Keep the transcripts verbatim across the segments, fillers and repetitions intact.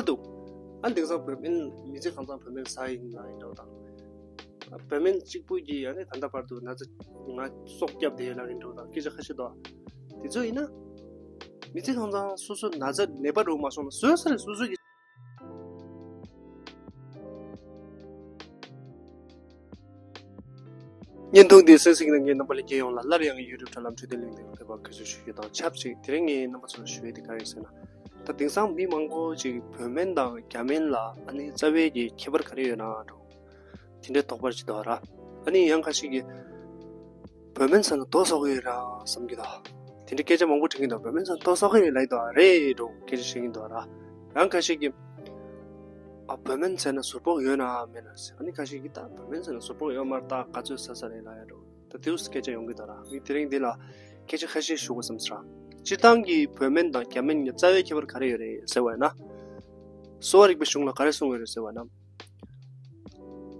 འདུག་ཨ་དེང་སང་བོད་སྨན་མི་ཚེ་གང་ཚང་བོད་སྨན་ཟ་ཡིན་ལབ་ཡིན་འགྲོ་དང་། བོད་སྨན་གཅིག་པུ་གིས་ཨ་ནི་ད་ལྟ་བར་དུ་ན་ཚ་ང་སྲོག་བསྐྱབས་བསྡད་ལབ་ཡིན་འགྲོ་དང་སྐད་ཆ་ཁ་ཤས་འདུག་དེ་ཚོ་ཡིན་ན། མི་ཚེ་གང་ཚང་སོ་སོ་ན་ཚ་ནད་པ་རུ་མ་སོང་ན་བཟོད་ས་རེད། སོ་སོ་གི་བརྙན་ཐུང་འདི་གསན་གཟིགས་གནང་མཁན་རྣམ་པ་ལྷན་རྒྱས་ཡོངས་ལ་སླར་ཡང་ཡུ་ཊུབ་དྲ་ལམ་འཕྲོད་བསྟེན་གླེང་སྟེགས་ཕེབས་པར་གུས་བསུ་ཞུ་རྒྱུ་དང་ཆབས་ཅིག་དེ་རིང་ངས་རྣམ་པ་ཚོར་ཞུ་ཡས་དེ་ག་རེད་ཟེར་ན། ད་དེང་སང་མི་མང་པོ་ཅིག་བོད་སྨན་དང་རྒྱ་སྨན་ལ་ཨ་ནི་རྩ་བའི་གི་ཁྱད་པར་ག་རེ་ཡོད་ན་འགྲོ། དེ་འདྲའི་དོགས་པ་ཅིག་འདུག་ར། ཨ་ནི་ཡང་ཁ་ཤས་ཀྱིས་བོད་སྨན་ཟ་ན་མདོག་བཟོ་གི་ཡོད་ར་བསམ་གྱི་འདུག་དེ་འདྲའི་སྐད་ཆ་མང་པོ་དྲན་གྱི་འདུག་བོད་སྨན་ཟ་ན་མདོག་བཟོ་གི་ཡོད་ལབ་ཀྱི་འདུག་རེད་འགྲོ་སྐད་ཆ་བཤད་ཀྱི་འདུག་ར། ཡང་ཁ་ཤས་ཀྱིས་ཨ་བོད་སྨན་ཟས་ན་ཟུར་ཕོག་ཡོད་ན་མེད་ན་ཟེར། ཨ་ནི་ཁ་ཤས་ཀྱིས་ད་བོད་སྨན་ཟས་ན་ཟུར་ཕོག་ཡོད་མ་རེད། ད་ག་ཚོད་ཟ་ས་རེད་ལབ་ཡ་འགྲོ། ད་དེའུ་སྐད་ཆ་ཡོང་གི་འདུག་ར། ངས་དེ་རིང་འདི་ལ་སྐད་ཆ་ཁ་ཤས་ཞུ་དགོས་བསམ་ཟེར་ར། སྤྱིར་བཏང་གི་བོད་སྨན་དང་རྒྱ་སྨན་གཉིས་རྩ་བའི་ཁྱད་པར་ག་རེ་ཡོད་རེད་ཟེར་བ་ཡིན་ན། གསོ་བ་རིག་པའི་གཞུང་ལ་ག་རེ་གསུངས་ཡོད་རེད་ཟེར་བ་ན།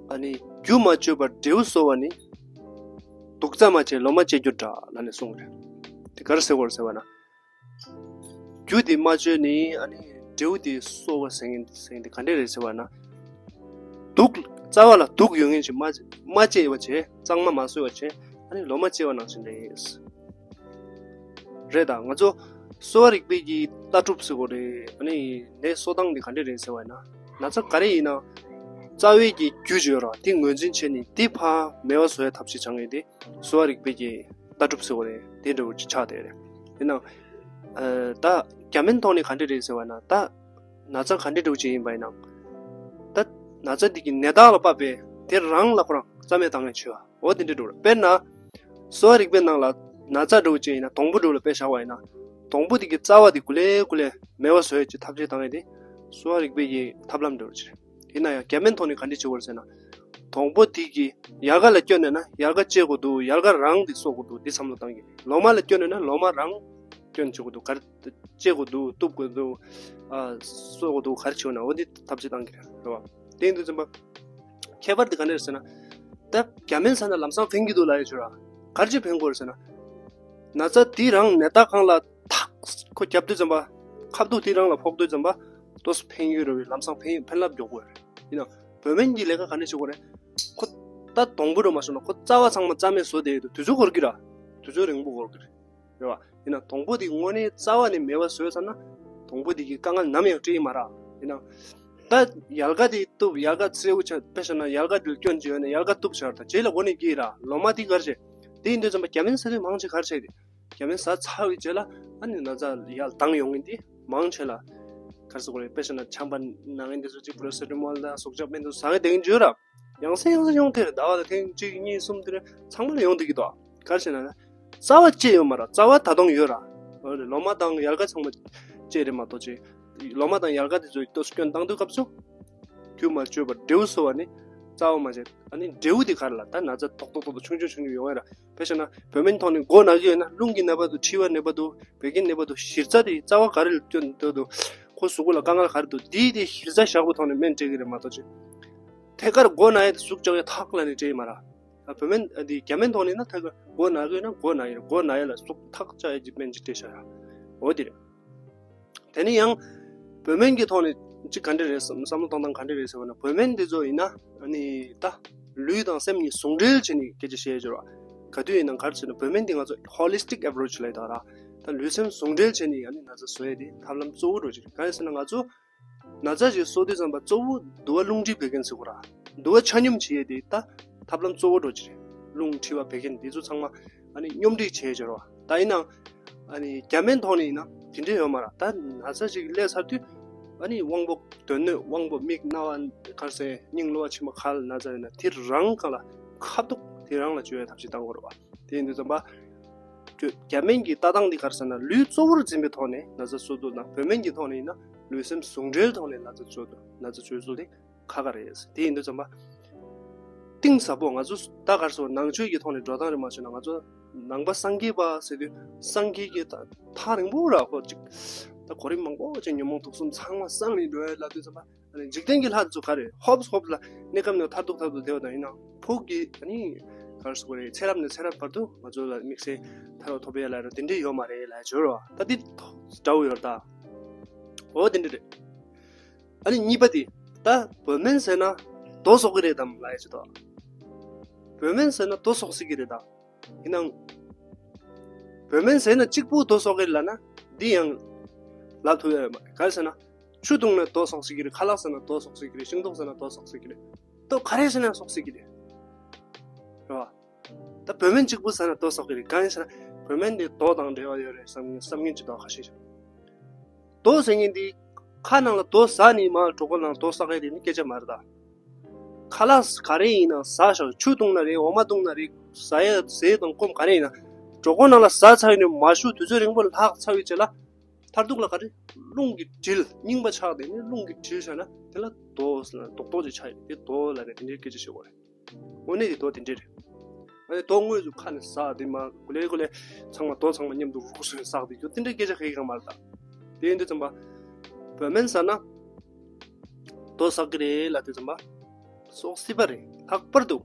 ཨ་ནི་རྒྱུ་མ་བཅོས་པར་འབྲས་བུ་གསོ་བ་ནི། དུག་རྩ་མ་བཅད་ལོ་མ་བཅད་རྒྱུ་འདྲ་ལབ་ནས་གསུངས་རེད། དེ་ག་རེ་ཟེར་དགོས་རེད་ཟེར་བ་ན། རྒྱུ་དེ་མ་བཅོས་ནི་ཨ་ནི་འབྲས་བུ་དེ་གསོ་བ་ཟེར་མཁན་ཟེར་མཁན་དེ་ག་འདྲས་རེད་ཟེར་བ་ན། དུག་རྩ་བ་ལ་དུག་ཡོད་མཁན་ཞིག་མ་མ་བཅད་པ་བྱས་གཙང་མ་མ་བཟོས་པ་བྱས་ཨ་ནི་ལོ་མ་བཅད་པ་ནང་བཞིན་རེད། རེད་ད། ང་ཚོ་གསོ་བ་རིག་པའི་གི་ལྟ་གྲུབ་ཟེར་དགོས་རེད། ཨ་ནི་ནད་གསོ་སྟངས་འདི་ག་འདྲས་རེད་ཟེར་བ་ཡིན་ན། ན་ཚ་ག་རེ་ཡིན་ན་རྩ་བའི་གི་རྒྱུ་ཅིག་ཡོད་ར། དེ་ངོས་འཛིན་བྱས་ནས་དེ་ཕར་མེད་པ་བཟོ་ཡ་ཐབས་ཤེས་བྱ་མཁན་དེ་གསོ་བ་རིག་པའི་གི་ལྟ་གྲུབ་ཟེར་དགོས་རེད། དེ་འདྲ་བོ་ཅིག་ཆགས་བསྡད་རེད། ཡིན་ནའང་ཨ་ད་རྒྱ་སྨན་ཐོག་ནས་ག་འདྲས་རེད་ཟེར་བ་ཡིན་ན། ད་ན་ཚ་ག་འདྲས་འདྲ་བོ་ཅིག་ཡིན་པ་ཡིན་ནའང་ད་ན་ཚ་འདི་གི་ནད་རྟགས་ལ་དཔག་པའི་དེ་རང་ལ་ཁོ་རང་རྩ་མེད་བཏང་ཡ་བྱེད་པ། འོ་དེ་འདྲ་འགྲོ་ར། དཔེར་ན། གསོ་བ་རིག་པའི་ནང་ལ་ན་ཚ་འདྲ་བོ་ཅིག་ཡིན་ན་སྡོང་པོ་འདྲ་བོ་ལ་དཔེ་བཞག་པ་ཡིན་ན། སྡོང་པོ་དེ་གི་རྩ་བ་དེ་ཀུ་ལེ་ཀུ་ལེ་མེད་པ་བཟོ་ཡ་ཅིག་ཐབས་ཤེས་བཏང་ཡ་དེ་གསོ་བ་རིག་པའི་གི་ཐབས་ལམ་འདྲ་བོ་ཅིག་རེད། ཡིན་ན་ཡང་རྒྱ་སྨན་ཐོག་ནས་ག་འདྲས་བྱེད་དགོས་རེད་ཟེར་ན། སྡོང་པོ་དེ་གི་ཡལ་ག་ལ་སྐྱོན་ནས་ན་ཡལ་ག་བཅད་དགོས་འདུག་ཡལ་ག་རང་དེ་གསོ་དགོས་འདུག་འདི་བསམ་བློ་བཏང་གི། ལོ་མ་ལ་སྐྱོན་ནས་ན་ལོ་མ་རང་སྐྱོན་བྱེད་དགོས་འདུག་ག་རེ་བཅད་དགོས་འདུག་གཏུབ་དགོས་འདུག་ཨ་གསོ་དགོས་འདུག་ག་རེ་བྱེད་དགོས་ན་འོ་འདི་ཐབས་ཤེས་བཏང་གི་རེད། རེད་བ། དེ་ཡིན་དུས་ཙམ་པ། ཁྱད་པར་དེ་ག་འདྲ་རེད་ཟེར་ན། ད་རྒྱ་སྨན་ཟ་ན་ལམ་སང་ཕན་གྱི་འདུག་ལབ་ཡ་ཅིག་ཡོད་ར། ག་རེ་བྱས་ཕན་གྱི་ཡོད་རེད་ཟེར་ན། ན་ཚ་དེ་རང་ནད་རྟགས་སྒང་ལ་ཐག་ཁོ་བརྒྱབ་དུས་ཙམ་པ། ཁ་དོག་དེ་རང་ལ་ཕོག་དུས་ཙམ་པ། ཏོག་ཙམ་ཕན་གྱི་ཡོད་རེད་བས། ལམ་སང་ཕན་ཕན་རླབས་རྒྱག་གི་ཡོད་རེད། ཡིན་ནའང་བོད་སྨན་གྱི་ལས་ཀ་ག་འདྲ་བྱེད་ཀྱི་ཡོད་རེད། ཁོ་ད་སྡོང་པོ་འདྲ་བོ་མ་བཟོས་ན་ཁོ་རྩ་བ་ཚང་མ་རྩ་མེད་བཟོ་བསྡད་ཡོད་དུས་དུས་ཚོད་འགོར་གྱི་ར། དུས་ཚོད་རིང་པོ་འགོར་གྱི་རེད། རེད་བ། ཡིན་ན་སྡོང་པོ་དེ་དངོས་གནས་རྩ་བ་ནས་མེད་པ་བཟོས་ཚར་ན། སྡོང་པོ་དེ་གི་དཀའ་ངལ་ནམ་ཡང་འཕྲད་ཀྱི་མ་རེད། ཡིན་ན། ད་ཡལ་ག་དེ་གཏུབ། ཡལ་ག་མཚེའུ་ཆ་དཔེ་བཞག་ན་ཡལ་ག་དེ་ལ་སྐྱོན་ཅིག་ཡོད་ན་ཡལ་ག་གཏུབ་བཞག་དང་རྗེས་ལ་མགོ་ནས་སྐྱེ་ར། ལོ་མ་དེ་ག་རེ་བྱེད། དེ་ཡིན་དུས་ཙམ་པ་རྒྱ་སྨན་ཟ་དུས་མང་ཆེ་ག་རེ་བྱེད་དེ། རྒྱ་སྨན་ཟ་ཚར་བའི་རྗེས་ལ་ཨ་ནི་ན་ཚ་ཡར་ལྡང་ཡོང་གིན་དེ་མང་ཆེ་ལ། ག་རེ་ཟེར་དགོས་རེད། དཔེ་བཞག་ན་ཆམ་པ་ན་མཁན་དེ་ཚོ་གཅིག་པ་ར་སེ་ཊ་མོལ་དང་ཟུག་གཅོག་སྨན་དེ་ཚོ་ཟ་གི་བསྡད་ཀྱིན་ཡོད་ར། ཡང་སེ་ཡང་སེ་ཡོང་དེ་རེད། ཟླ་བ་ལ་ཐེངས་གཅིག་གཉིས་གསུམ་དེ་རེད། ཚང་མ་ལ་ཡོང་བསྡད་ཀྱི་འདུག་ག་རེ་བྱས་ན་ན། རྩ་བ་བཅད་ཡོད་མ་རེད། རྩ་བ་ད་དུང་ཡོད་ར། ལོ་མ་དང་ཡལ་ག་ཚང་མ་བཅད་རེད་མ་གཏོགས་ཅིག་ལོ་མ་དང་ཡལ་ག་དེ་ཚོ་ཏོག་ཙམ་སྐྱོན་བཏང་དུས་སྐབས་སུ། རྒྱུ་མ་བཅོས་པར་འབྲས་བུ་གསོ་བ་ནི། རྩ་བ་མ་བཅད། ཨ་ནི་འབྲས་བུ་དེ་ག་རེ་ལ་ད་ན་ཚ་ཏོག་ཏོག་ཏོག་ཏོག་ཆུང་ཆུང་ཆུང་ཆུང་ཡོང་ཡ་ར། དཔེ་བཞག་ན་བོད་སྨན་ཐོག་ནས་མགོ་ན་གི་ཡོད་ན་རླུང་གི་ནད་པ་འདུག་མཁྲིས་པ་ནད་པ་འདུག་བད་ཀན་ནད་པ་འདུག་གཞི་རྩ་དེ་རྩ་བ་ག་རེ་ལ་སྐྱོན་འདུག་འདུག་ཁོ་གཟུགས་པོ་ལ་དཀའ་ངལ་ག་རེ་འདུག་དེའི་དེ་གཞི་རྩ་བཞག་པའི་ཐོག་ནས་སྨན་སྤྲད་ཀྱི་རེད་མ་གཏོགས་ཅིག་ཐད་ཀར་མགོ་ན་ཡས་དེ་ཟུག་གཅོག་ཡས་ཐག་ལ་ནས་སྤྲད་ཡས་མ་རེད། ཨ་བོད་སྨན་འདི་རྒྱ་སྨན་ཐོག་ནས་ན་ཐད་ཀར་མགོ་ན་གི་ཡོད་ན་མགོ་ན་ཡས་རེད། མགོ་ན་ཡས་ལ་ཟུག་ཐག་བཅད་ཡས་ཀྱི་སྨན་ཅིག་སྤྲད་བཞག་ཡ། འོ་དེ་རེད། དེ་ནས་ཡང་བོད་སྨན་གྱི་ཐོག་ནས་ཅིག་ག་འདྲ་རེད་བསམ་བསམ་བློ་གཏོང་སྟངས་ག་འདྲ་རེད་ཟེར་བ་ན། བོད་སྨན་འདི་ཚོ་ཡིན་ན་ཨ་ནི་ད་ལུས་དང་སེམས་གཉིས་ཟུང་འབྲེལ་བྱས་ནས་སྐད་ཆ་བཤད་ཡ་ཅིག་རེད་བ། ག་དུས་ཡིན་ན་ག་རེ་ཟེར་ན་བོད་སྨན་འདི་ང་ཚོ་ཧོ་ལི་སི་ཊིག་ཨེ་པྲོ་ཆི་ལབ་ཡ་ད་ར། ད་ལུས་སེམས་ཟུང་འབྲེལ་བྱས་ནས་ཨ་ནི་ན་ཚ་བཟོ་ཡ་དེ་ཐབས་ལམ་གཙོ་བོ་འདྲ་ཅིག་རེད། ག་རེ་ཟེར་ན་ང་ཚོ་ན་ཚ་ཞིག་གསོ་དུས་ཙམ་པ་གཙོ་བོ་འདུ་བ་རླུང་མཁྲིས་བད་ཀན་ཟེར་དགོས་ར། འདུ་བ་ཆ་སྙོམས་བྱེད་ཡས་དེ་ད་ཐབས་ལམ་གཙོ་བོ་འདྲ་ཅིག་རེད། རླུང་མཁྲིས་པ་བད་ཀན་དེ་ཚོ་ཚང་མ་ཨ་ནི་སྙོམས་སྒྲིག་བྱེད་ཡས་ཅིག་རེད་བ། ད་ཡིན་ནའང་ཨ་ནི་རྒྱ་སྨན་ཐོག་ནས་ཡིན་ན་དེ་འདྲ་ཡོད་མ་རེད། ད་ན་ཚ་ཞིག་སླེབས་ཚར་དུས་ཨ་ནི་དབང་པོ་དོན་སྣོད་དབང་པོ་མིག་རྣ་བ་ག་རེ་ཟེར་སྙིང་གློ་བ་མཆིན་པ་ག་ལ་ན་ཚ་ཡོད་ན་དེ་རང་གང་ལ་ཁ་ཐུག་དེ་རང་ལ་བཅོས་ཡས་ཐབས་ཤེས་བཏང་དགོས་རེད་བ། དེ་ཡིན་དུས་ཙམ་པ། རྒྱ་རྒྱ་སྨན་གྱི་ལྟ་སྟངས་འདི་ག་རེ་ཟེར་ན་ལུས་གཙོ་བོར་འཛིན་པའི་ཐོག་ནས་ན་ཚ་གསོ་ཐུབ་ན། བོད་སྨན་གྱི་ཐོག་ནས་ཡིན་ན་ལུས་སེམས་ཟུང་འབྲེལ་ཐོག་ནས་ན་ཚ་གསོ་ཐུབ། ན་ཚ་བཅོས་ཚུལ་དེ་ཁག་ཁག་རེད། དེ་ཡིན་དུས་ཙམ་པ། གཏིང་ཟབ་པོ་ང་ཚོ་ད་ག་རེ་ཟེར་ནང་ཆོས་ཀྱི་ཐོག་ནས་འགྲོ་སྟངས་རེད་མ་བྱུང་ན། ང་ཚོ་ནང་པ་སངས་རྒྱས་པ་ཟེར་དུས་སངས་རྒྱས་ཀྱི་ད་ཐག་རིང་པོ་ར་ཁོ་ཅིག་ད་གོ་རིམ་མང་པོ་ཅིག་ཉོན་མོངས་དུག་གསུམ་ཚང་མ་སངས་ནས་འགྲོ་ཡ་ལབ་དུས་ཙམ་པ། ཨ་ནི་འཇིག་རྟེན་གྱི་ལྷ་ཚོ་ག་རེ་ཧོབ་ཧོབ་ལ་གནས་སྐབས་ནས་མཐར་ཐུག་མཐར་ཐུག་དེ་བ་དང་ཡིན་ན་ཕུགས་ཀྱི་ཨ་ནི་ག་རེ་ཟེར་དགོས་རེད། ཚེ་རབས་ནས་ཚེ་རབས་བར་དུ་ང་ཚོ་ལ་དམིགས་བསལ་ཐར་པ་ཐོབ་ཡ་ལ་རེད་དེ་འདྲས་ཡོད་མ་རེད་ལབ་བརྗོད་རོགས། ད་འདི་འདྲ་བོ་ཡོད་རེད་ད། འོ་དེ་འདྲས་རེད། ཨ་ནི་གཉིས་པ་དེ། ད་བོད་སྨན་ཟས་ན་རྡོ་གསོག་གི་རེད་དམ་ལབ་ཡ་ཅིག་འདུག་བོད་སྨན་ཟས་ན་རྡོ་གསོག་སྲིད་ཀྱི་རེད་ད། ཡིན་ནའང་། བོད་སྨན་ཟས་ན་གཅིག་པུ་རྡོ་གསོག་གི་རེད་ལབ་ན། འདི་ཡང་ལབ་ཐུབ་ཡ་ཡོད་མ་རེད། ག་རེ་ཟེར་ན། ཆུ་བཏུང་ན་རྡོ་གསོག་སྲིད་ཀྱི་རེད། ཁ་ལག་ཟ་ན་རྡོ་གསོག་སྲིད་ཀྱི་རེད། ཤིང་ཏོག་ཟ་ན་རྡོ་གསོག་སྲིད་ཀྱི་རེད། རྡོ་ག་རེ་ཟ་ན་གསོག་སྲིད་ཀྱི་རེད། རེད་བ། ད་བོད་སྨན་གཅིག་པུ་ཟ་ན་རྡོ་གསོག་གི་རེད། གང་ཡིན་ཟེར་ན། བོད་སྨན་དེ་རྡོ་དང་འབྲེལ་བ་ཡོད་རེད་བསམ་མཁན་བསམ་མཁན་ཅིག་འདུག་ཁ་ཤས་ཤིག་རྡོ་ཟེར་མཁན་དེ་ཁ་ནང་ལ་རྡོ་ཟ་ནས་མར་གྲོད་ཁོག་ནང་རྡོ་གསོག་གི་རེད་ནི་སྐད་ཆ་མ་རེད་ད། ཁ་ལག་ག་རེ་ཡིན་ན་ཟ་ཤག་ཆུ་བཏུང་ན་རེད། འོ་མ་བཏུང་ན་རེད། ཟ་ཡ་ཟས་དང་སྐོམ་ག་རེ་ཡིན་ན། གྲོད་ཁོག་ནང་ལ་ཟ་ཚར་ནས་མར་ཤུགས་དུས་ཚོད་རིང་པོ་ལྷག་ཚར་བའི་རྗེས་ལ། མཐར་ཐུག་ལ་ག་རེ། རླུང་གི་དྲིལ་རྙིང་པ་ཆགས་ཏེ་ནི་རླུང་གི་དྲིལ་བཞག་ན་དེ་ལ་རྡོ་ཟེར་ན་རྡོག་རྡོག་ཅིག་ཆགས་ཡོད་དེ་རྡོ་ལབ་ནས་དེ་འདྲའི་སྐད་ཆ་བཤད་དགོས་རེད། དངོས་གནས་ཀྱི་རྡོ་དེ་འདྲས་རེད། ཨ་ནི་རྡོ་དངོས་སུ་ཁ་ནས་ཟག་དེ་མ་གུ་ལེ་གུ་ལེ་ཚང་མ་རྡོ་ཚང་མ་མཉམ་དུ་རུག་སོན་ཟག་དེ་རྒྱུ་དེ་འདྲའི་སྐད་ཆ་ག་གི་གང་མ་རེད་ད། དེ་ཡིན་དུས་ཙམ་པ། བོད་སྨན་ཟ་ན་རྡོ་ཟག་གི་རེད་ལབ་དུས་ཙམ་པ། གསོག་སྲིད་པ་རེད། ལྷག་པར་དུ།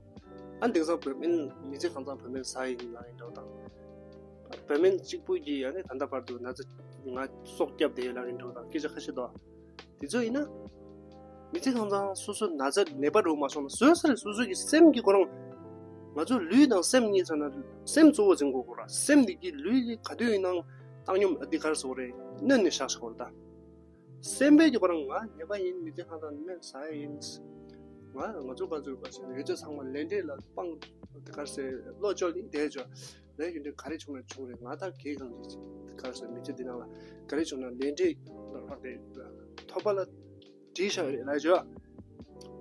ཨ་དེང་སང་བོད་སྨན་མི་ཚེ་གང་ཚང་བོད་སྨན་ཟ་ཡིན་ལབ་ཡིན་འདྲ་བོ་དང་། བོད་སྨན་གཅིག་པུ་གིས་ཨ་ནི་ད་ལྟ་བར་དུ་ན་ཚ་ང་སྲོག་བསྐྱབས་བསྡད་ཡོད་ལབ་ཡིན་འདྲ་བོ་དང་སྐད་ཆ་ཁ་ཤས་འདུག་དེ་ཚོ་ཡིན་ན། མི་ཚེ་གང་ཚང་སོ་སོ་ན་ཚ་ནད་པ་རུ་མ་སོང་ན་བཟོད་ས་རེད། སོ་སོ་གི་སེམས་ཀྱི་ཁོ་རང་། ང་ཚོ་ལུས་དང་སེམས་གཉིས་ཚང་ན་སེམས་གཙོ་བོ་འཛིན་དགོས་ཀྱི་རེད། སེམས་འདི་གི་ལུས་ཀྱི་ག་དུས་ཡིན་ནའང་བཏང་སྙོམས་ཨ་འདི་ག་རེ་ཟེར་དགོས་རེད། གནོན་ནས་བཞག་བཞག་དགོས་རེད་ད། སེམས་པའི་གི་ཁོ་རང་ང་ནད་པ་ཡིན། མི་ཚེ་གང་ཚང་སྨན་ཟ་ཡ་ཡིན། ང་ང་ཚོ་ག་ཚོད་ག་ཚོད་ཡོད་ཚད་ཚང་མ་ལས་འབྲས་ལ་སྤང་ག་རེ་ཟེར་བློ་བཅོལ་ནས་བསྡད་ཆོག་ལས་ཡོན་ཏན་ག་རེ་བྱུང་ན་བྱུང་རེད། ང་ད་གས་གང་རེད། ག་རེ་ཟེར་མི་ཚེ་འདི་ནང་ལ་ག་རེ་བྱུང་ན་ལས་འབྲས་ལ་རག་རེད། ཐོབ་པ་ལ་བྲིས་བཞག་རེད་ལབ་ཆོག་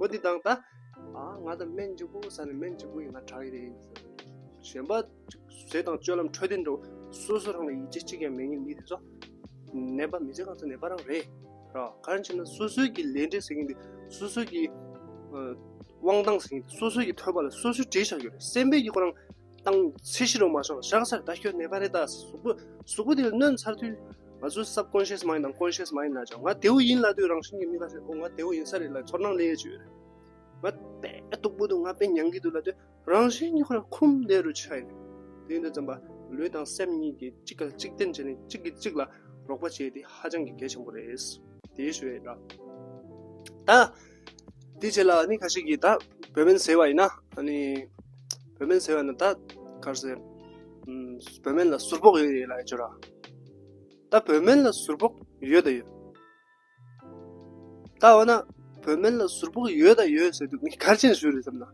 འོ་འདི་དང་ད། ཨ་ང་ད་སྨན་གཅིག་པུ་ཟ་ནས་སྨན་གཅིག་པུ་ཡིན་ན་དྲག་གི་རེད། གཞན་པ་ཟས་དང་སྤྱོད་ལམ་འཕྲོད་བསྟེན་འགྲོ་སོ་སོ་རང་ལ་ཡིད་ཆེས་གཅིག་ཀྱང་མེད་མཁན་མི་དེ་ཚོ། ནད་པ་མི་ཚེ་གང་ཚང་ནད་པ་རང་རེད། ར་ག་རེ་བྱས་ན་སོ་སོའི་གི་ལས་འབྲས་ཟེར་མཁན་དེ་སོ་སོའི་གི་ཨ་དབང་ཐང་ཟེར་མཁན་དེ་སོ་སོའི་གི་ཐོད་པ་ལ་སོ་སོས་བྲིས་བཞག་ཡོད་རེད། སེམས་པའི་གི་ཁོ་རང་བཏང་ཚེ་ཤི་རོ་མ་སོང་བཞག་ས་རེད། ད་ཁྱོད་ནད་པ་རེད་ད། གཟུགས་པོ་གཟུགས་པོ་དེ་ལ་གནོན་ཚར་དུས་ང་ཚོ་སབ་ཀོན་ཤི་ཡས་མའིན་དང་ཀོན་ཤི་ཡས་མའིན་ལ་ཅང་ང་བདེ་བོ་ཡིན་ལབ་དུས་རང་བཞིན་གྱི་མི་ཁ་ཤས་ཨོ་ང་བདེ་བོ་ཡིན་ས་རེད་ལ་ཚོར་སྣང་སླེབས་ཡས་ཅིག་ཡོད་རེད། ང་དཔེ་སྡུག་པོ་འདུག་ང་དཔེ་མྱང་གི་འདུག་ལབ་དུས་རང་བཞིན་གྱིས་ཁོ་རང་འཁུམས་བསྡད་རུ་ཆགས་ཡིན། དེ་ཡིན་དུས་ཙམ་པ་ལུས་དང་སེམས་གཉིས་ཀྱིས་གཅིག་ག་གཅིག་བརྟེན་བྱས་ནས་གཅིག་གིས་གཅིག་ལ་རོགས་པ་བྱེད་དེ་ཧ་ཅང་གི་གལ་ཆེན་པོ་རེད། དེའི་ཞུ་ཡས་ར། ད། དེ་རྗེས་ལ་ནི་ཁ་ཤས་ཀྱིས་ད་བོད་སྨན་ཟས་པ་ཡིན་ན་ཨ་ནི། བོད་སྨན་ཟས་པ་ཡིན་ན་ད་ག་རེ་ཟེར། ཨམ། བོད་སྨན་ལ་ཟུར་ཕོག་ཡོད་ཡོད་ལབ་ཡོད་ཅོ་ར། ད་བོད་སྨན་ལ་ཟུར་ཕོག་ཡོད་ད་ཡོད། ད་འོ་ན་བོད་སྨན་ལ་ཟུར་ཕོག་ཡོད་དང་ཡོད་ཟེར་དུས་ངས་ག་རེ་བྱས་ནས་ཞུས་རེད་བསམ་ན།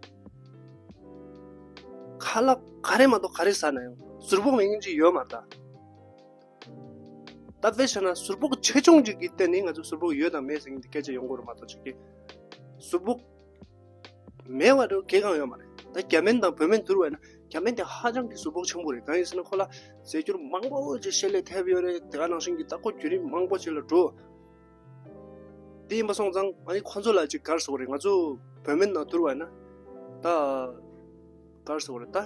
ཁ་ལག་ག་རེ་མ་གཏོགས་ག་རེ་ཟ་ན་ཡང་ཟུར་ཕོག་མེད་མཁན་ཅིག་ཡོད་མ་རེད་ད། ད་དཔེ་བཞག་ན་ཟུར་ཕོག་ཆེ་ཆུང་ཅིག་གི་སྟེང་ནས་ང་ཚོ་ཟུར་ཕོག་ཡོད་དང་མེད་ཟེར་མཁན་དེ་སྐད་ཆ་ཡོང་གི་རེད་མ་གཏོགས་ཅིག་གི་ཟུར་ཕོག་མེད་པ་འགྲོ་གལ་གང་ཡོད་མ་རེད། ད་རྒྱ་སྨན་དང་བོད་སྨན་བསྡུར་བ་ཡིན་ན་རྒྱ་སྨན་དེ་ཧ་ཅང་གི་ཟུར་ཕོག་ཆེན་པོ་རེད། གང་ཡིན་ཟེར་ན་ཁོ་ལ་རྫས་འགྱུར་མང་པོ་ཅིག་བཤལ་ལས་ཐེབས་ཡོད་རེད། དེ་ག་ནང་བཞིན་གྱི་ད་ཁོ་བརྒྱུད་རིམ་མང་པོ་ཅིག་ལ་འགྲོ། དེ་ཡིན་པ་སོང་ཙང་ཨ་ནི་ཁོ་ཚོ་ལ་ཅིག་ག་རེ་ཟེར་དགོས་རེད། ང་ཚོ་བོད་སྨན་དང་བསྡུར་བ་ཡིན་ན་ད་ག་རེ་ཟེར་དགོས་རེད། ད་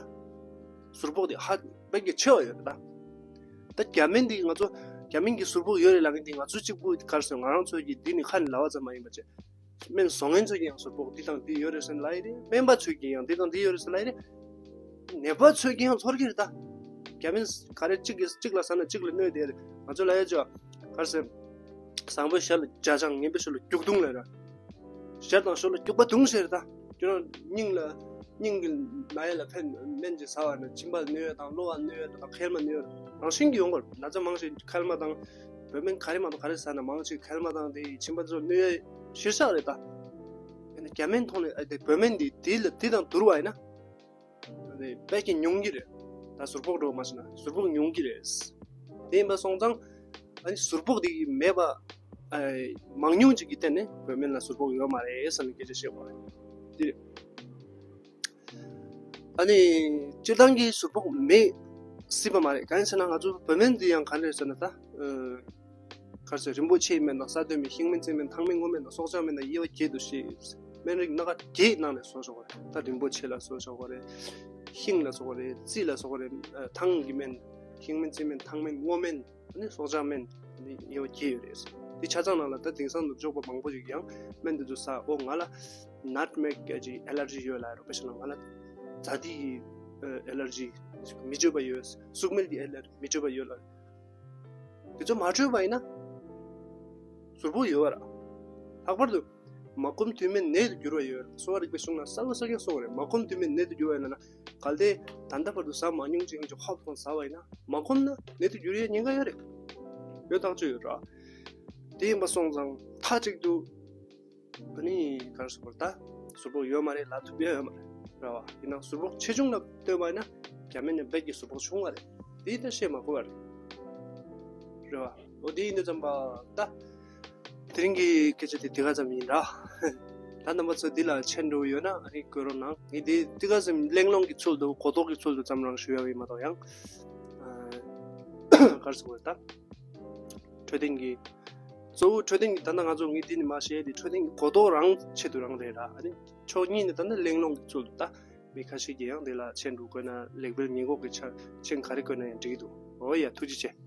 ཟུར་ཕོག་དེ་ཧ་དཔེ་གི་ཆེ་བ་ཡོད་རེད་ད། ད་རྒྱ་སྨན་འདི་ང་ཚོ་རྒྱ་སྨན་གྱི་ཟུར་ཕོག་ཡོད་རེད་ལབ་མཁན་འདི་ང་ཚོ་གཅིག་པུ་ག་རེ་ཟེར་ང་རང་ཚོ་གི་འདི་ནི་ཁ་ནས་ལབ་པ་ཙམ་མ་ཡིན་པ་བྱས། སྨན་བཟོ་མཁན་ཚོ་གི་ཡང་ཟུར་ཕོག་འདི་དང་འདི་ཡོད་རེད་ཟེར་ལབ་ཡི་རེད། སྨན་པ་ཚོས་ཀྱི་ཡང་འདི་དང་འདི་ཡོད་རེད་ཟེར་ལབ་ཡི་རེད། ནད་པ་ཚོས་ཀྱི་ཡང་ཚོར་གྱི་རེད་ད། རྒྱ་སྨན་ག་རེ་གཅིག་གིས་གཅིག་ལ་ཟ་ན་གཅིག་ལ་གནོད་བསྡད་རེད། ང་ཚོ་ལ་ཡོད་ཅོ། ག་རེ་ཟེར། བཟང་པོའི་ཞར་ལ་ཇ་ཆང་ངན་པའི་ཞོར་ལ་རྒྱུག་རྡུང་ལབ་ར། ཞར་དང་ཞོར་ལ་རྒྱུག་པ་རྡུང་ཟེར་ད། ཁྱོད་རང་སྙིང་ལ་སྙིང་གི་ན་ཡ་ལ་ཕན་སྨན་ཅིག་ཟ་བ་ན་མཆིན་པ་གནོད་ཡ་དང་གློ་བ་གནོད་ཡ་དང་མཁལ་མ་གནོད་ཡ་རང་བཞིན་གྱིས་ཡོང་གི་རེད། ན་ཚ་མང་ཆེ་མཁལ་མ་དང་བོད་སྨན་ག་རེ་མ་གཏོགས་ག་རེ་ཟ་ན་མང་ཆེ་མཁལ་མ་དང་དེ་མཆིན་པ་ཚོ་གནོད་ཡ་གཞིར་བཞག་རེད་ད། ཡིན་ན་རྒྱ་སྨན་ཐོག་ནས་ཨ་དེ་བོད་སྨན་འདི་དེ་ལ་དེ་དང་བསྡུར་བ་ཡིན་ན། དཔེ་ཀྱི་ཉུང་གི་རེད། ད་ཟུར་ཕོག་འགྲོ་མ་ཤེས་ན་ཟུར་ཕོག་ཉུང་གི་རེད། དེ་ཡིན་པ་སོང་ཙང་ཨ་ནི་ཟུར་ཕོག་དེ་གི་མེད་པ་ཨ་མང་ཉུང་ཅིག་གི་སྟེང་ནས་བོད་སྨན་ལ་ཟུར་ཕོག་ཡོད་མ་རེད་བསམ་ནས་སྐད་ཆ་བཤད་དགོས་རེད། དེ་རེད། ཨ་ནི་སྤྱིར་བཏང་གི་ཟུར་ཕོག་མེད་སྲིད་པ་མ་རེད། གང་ཡིན་ཟེར་ན་ང་ཚོ་བོད་སྨན་འདི་ཡང་ག་རེ་རེད་ཟེར་ན་ད། ག་རེ་ཟེར། རིན་པོ་ཆེའི་སྨན་དང་ས་རྡོའི་སྨན། ཤིང་སྨན་རྩི་སྨན་ཐང་སྨན་སྔོ་སྨན་དང་སྲོག་ཆགས་སྨན་དང་དབྱེ་བ་བརྒྱད་དུ་ཕྱེ། སྨན་རིགས་སྣ་ཁ་བརྒྱད་ནང་ནས་བཟོ་ཆོག་གི་རེད། ད་རིན་པོ་ཆེ་ལ་བཟོ་ཆོག་གི་རེད། ཤིང་ལ་བཟོ་གི་རེད། རྩི་ལ་བཟོ་གི་རེད། ཨ་ཐང་གི་སྨན། ཤིང་སྨན་རྩི་སྨན་ཐང་སྨན་སྔོ་སྨན། ཨ་ནི་སྲོག་ཆགས་སྨན། ཨ་ནི་དབྱེ་བ་བརྒྱད་ཡོད་རེད། དེ་ཆ་ཚང་ནང་ལ་ད་དེང་སང་ནུབ་ཕྱོགས་པ་མང་པོ་ཞིག་ཡང་སྨན་དེ་ཚོ་ཟ། ཨོ་ང་ལ་ནཊ་མེག་གི་ཨེ་ལར་ཇི་ཡོད་ལབ་རོགས་པ་ཞིག་ལ་ང་ལ་ཛ་དྷིའི་ཨེ་ལར་ཇི་མི་འཕྲོད་པ་ཡོད། སུག་སྨེལ་གྱི་ཨེ་ལར་མི་འཕྲོད་པ་ཡོད་ལབ། དེ་ཚོ་མ་འཕྲོད་པ་ཡིན་ན། ཟུར་ཕོག་ཡོད་པ་ར། ལྷག་པར་དུ་མ་གོམས་དུས་མེད་ནད་དུ་འགྱུར་བ་ཡོད། གསོ་བ་རིག་པའི་གཞུང་ན་གསལ་པོ་གསལ་རྐྱང་གསུངས་པ་རེད། མ་གོམས་དུས་མེད་ནད་དུ་འགྱུར་བ་ཡོད་ན་ན། གལ་ཏེ་ད་ལྟ་བར་དུ་ཟ་མ་མྱོང་ཅིག་ཅིག་ཧོབ་ཙམ་ཟ་བ་ཡིན་ན། མ་གོམས་ན་ནད་དུ་འགྱུར་ཡའི་ཉེན་ཁ་ཡོད་རེད། ཡོད་ཐག་ཆོད་ཡོད་ར། དེ་ཡིན་པ་སོང་ཙང་མཐའ་གཅིག་ཏུ། ཨ་ནི་ག་རེ་ཟེར་དགོས་རེད། ད་ཟུར་ཕོག་ཡོད་མ་རེད་ལབ་ཐུབ་ཡ་ཡོད་མ་རེད། རེད་བ། ཡིན་ན་ཟུར་ཕོག་ཆེ་ཆུང་ལ་ལྟོས་པ་ཡིན་ན་རྒྱ་མི་ནས་རྦད་ཀྱི་ཟུར་ཕོག་ཆུང་བ་རེད། དེ་ད་བཤད་མ་དགོས་པ་རེད། རེད་བ། འོ་དེ་ཡིན་དུས་ཙམ་པ་ད། དེ་རིང་གི་སྐད་ཆ་དེ་དེ་ག་ཙམ་ཡིན་ར། ད་རྣམ་པ་ཚོ་འདི་ལ་མཆན་འདྲ་བོ་ཡོད་ན་ཨ་ནི་བཀོད་རོགས་གནང་། ངས་འདི་ཏི་ག་ཙམ་གླེང་སློང་གི་ཚུལ་དུ་གོ་རྟོགས་ཀྱི་ཚུལ་དུ་ཙམ་རང་ཞུ་ཡ་ཡིན་མ་གཏོགས་ཡང་། ཨ། ག་རེ་ཟེར་དགོས་རེད་ད། འཕྲོད་བསྟེན་གྱི། གཙོ་བོ་འཕྲོད་བསྟེན་གྱི་ད་ལྟ་ང་ཚོ་ངས་འདི་ནས་མར་བཤད་དེ་འཕྲོད་བསྟེན་གྱི་གོ་རྟོགས་རང་ཆེད་དུ་རང་རེད་ར། ཨ་ནི་ཕྱོགས་གཉིས་ནས་ད་ལྟ་གླེང་སློང་གི་ཚུལ་དུ་ད་མི་ཁ་ཤས་ཀྱིས་ཡང་འདི་ལ་མཆན་འདྲ་བོ་བཀོད་ན་ལེགས་སྤེལ་ཉེས་འགོག་གི་ཆ་མཆན་ག་རེ་བཀོད་ན་ཡང་འགྲིག་གི་འདུག་འོ་ཡ། ཐུགས་རྗེ་ཆེ།